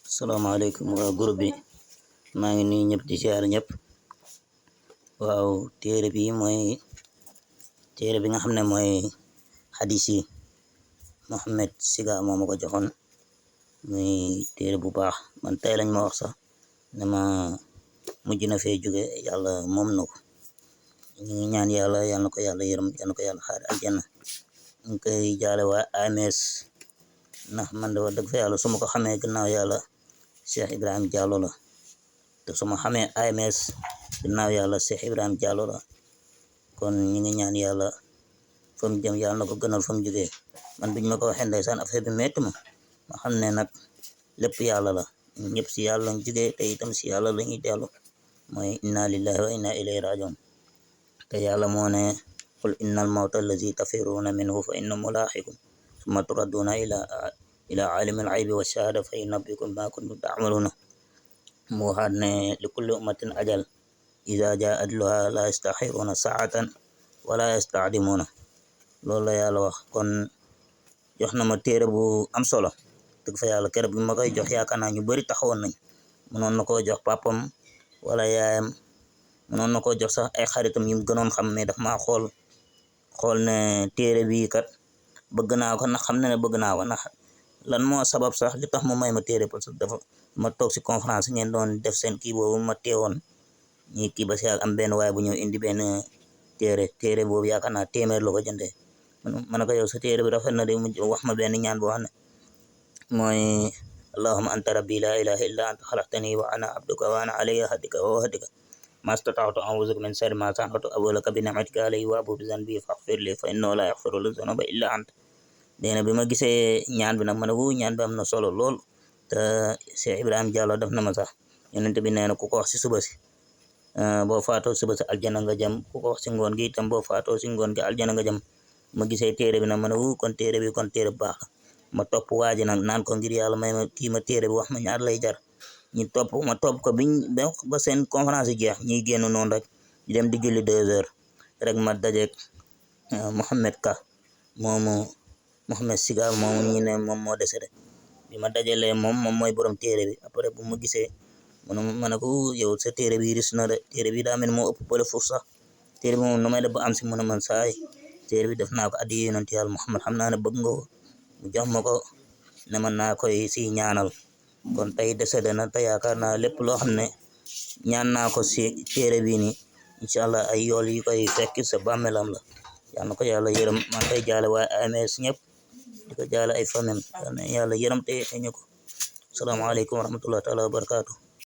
Assalamualaikum wa groupe bi maa ngi nuyu ñëpp di ziar ñëpp. waaw téere bi mooy téere bi nga xam ne mooy hadis yi Mohamed Siga moo ma ko joxoon muy téere bu baax man tey lañ ma wax sax ne ma mujj na fee jóge yàlla moom na ko. ñu ngi ñaan yàlla yal na ko yàlla yërëm yal na ko yàlla xaar aljanna. ñu ngi koy jaale waa AMS ndax man de wax dëgg fa yàlla su ma ko xamee gannaaw yàlla Cheikh Ibrahim Diallo la te su ma xamee AMS gannaaw yàlla Cheikh Ibrahim Diallo la kon ñu ngi ñaan yàlla fa mu jëm yàlla na ko gënal fa mu jógee. man biñ ma ko waxee ndeysaan affaire bi metti ma xam ne nag lépp yàlla la ñëpp si yàlla lañ jógee te itam si yàlla la ñuy dellu mooy inna lillahi wa inna ilayhi rajiun te yàlla moo ne qul innal mawta allazi tafirruuna minhu fa innahu mulaaqikum summa turadduuna ila aalimil ghaybi wa shahaada fa yunabbi'ukum bimaa kuntum ta'maluuna mu waxaat ne li kulli ummatin ajal iza jaa ajaluhaa laa yastaxiruuna saa'atan wa laa yastaqdimuuna. loolu la yàlla wax. kon jox na ma téere bu am solo dëgg fa yàlla keroog bi ma koy jox yaakaar naa ñu bari taxawoon nañ mënoon na koo jox papam wala yaayam mënoon na koo jox sax ay xaritam yu gënoon xam mais daf maa xool ne téere bii kat bëgg naa ko ndax xam na ne bëgg naa ko ndax lan moo sabab sax li tax mu may ma téere parce que dafa ma toog si conférence ngeen doon def seen kii boobu ma teewoon ñi kii ba si am benn waaye bu ñëw indi benn téere boobu yaakaar naa téeméer la ko jëndee ma ne ko yow sa téere bi rafet na de mu wax ma benn ñaan boo xam ne mooy allahumma anta rabbi la ilaha illa anta xalaqtani wa ana abduka wa ana alayya ahdika wa wahdika ma stata'tu a'udhu bika min sharri ma sana'tu abu'u laka bi ni'matika alayya wa abu'u bi dhanbi faghfir li fa innahu la yaghfiru dhunuba illa anta. déena bi ma gisee ñaan bi nag ma ne wu ñaan bi am na solo lool te Cheikh Ibrahim Diallo def na ma sax yonent bi nee na ku ko wax si suba si boo faatoo suba si aljana nga jëm ku ko wax si ngoon gi itam boo faatoo si ngoon gi aljana nga jëm. ma gisee téere bi nag ma ne wu kon téere bi kon téere bu baax la ma topp waa ji nag naan ko ngir yàlla may ma kii ma téere bi wax ma ñaar lay jar ma topp ko ba seen conférence yi jeex ñuy génn noonu rek di dem di julli 2 heures rek ma dajeeg Mohamed Ka Mohamed Siga moomu ñu ne moom moo décédé bi ma dajalee moom mooy borom téere bi après bu ma gisee ma ne ko yow sa téere bi ris na de téere bi daa mel moo ëpp bële foofu sax téere bi moom nu may def ba am si mu ne man saay téere bi def naa ko addi yonent yàlla Muhammad xam naa ne bëgg nga ko mu jox ma ko ne man naa koy si ñaanal kon tey décédé na te yaakaar naa lépp loo xam ne ñaan naa ko si téere bii nii incha allah ay yool yi koy fekk sa bàmmeelam la yal na ko yàlla yërëm man koy jaale waaye AMS ñëpp di ko jaale ay famem yal na yàlla yërëm te ñu ko. asalaamaaleykum wa rahmatullahi taala wa barakaatu.